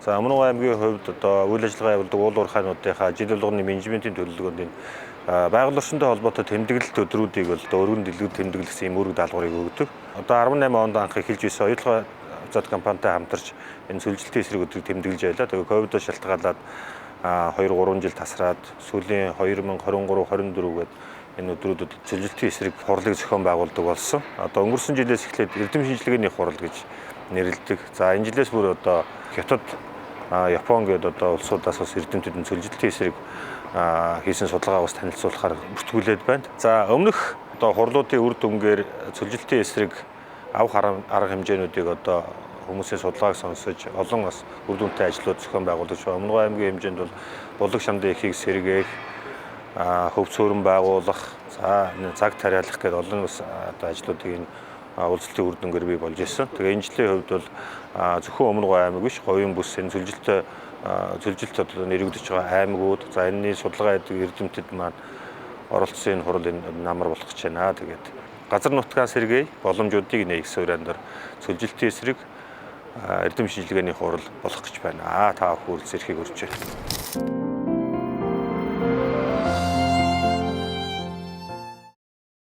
За Өмнө аймгийн хувьд одоо үйл ажиллагаа явуулдаг уул уурхайнуудынхаа жил болгоны менежментийн төлөвлөгөөнд энэ байгаль орчинтой холбоотой тэмдэглэлт өдрүүдийг бол одоо өргөн дэлгэр тэмдэглэсэн юм үүрэг даалгаврыг өгдөг. Одоо 18 онд анх эхэлж байсан оюутлогын зад компанитай хамтарч энэ сөлжилтийн эсрэг өдрийг тэмдэглэж байлаа. Тэгээ ковидос шалтгаалаад 2 3 жил тасраад сүүлийн 2023 24 гээд энэ өдрүүдэд сөлжилтийн эсрэг хурлыг зохион байгуулдаг болсон. Одоо өнгөрсөн жилээс эхлээд эрдэм шинжилгээний хурал гэж нэрлэдэг. За энэ жилээс бүр одоо Хятад, Япон гээд одоо улсуудаас бас эрдэмтэд нь сөлжилтийн эсрэг хийсэн судалгаа бас танилцуулахаар бүртгүүлээд байна. За өмнөх одоо хурлуудын үр дүнгээр сөлжилтийн эсрэг авах арга хэмжээнүүдийг одоо хүмүүсийн судалгааг сонсож олон бас үр дүнтэй ажлууд зохион байгуулж байна. Өмнө аймгийн хэмжээнд бол булаг шамдын эхийг сэргээх, хөв цөөрөн байгуулах, за цаг тариалах гэдэг олон бас одоо ажлуудыг энэ уулзалтын үр дүнгээр бий болж ирсэн. Тэгээ энэ жилийн хувьд бол зөвхөн Өмнө Говь аймаг биш, говийн бүс энэ сөлжилт одоо нэрэгдэж байгаа аймагуд, за энэний судалгаа хийдэг эрдэмтэд маань оролцсон энэ хурал энэ намар болох гэж байна. Тэгээд газар нутгаа сэргээе, боломжуудыг нээ гэсэн уриан дээр сөлжилтийн эсрэг эрдэм шинжилгээний хурал болох гэж байна. Та бүхэн үргэлж эрхийг өрж байна.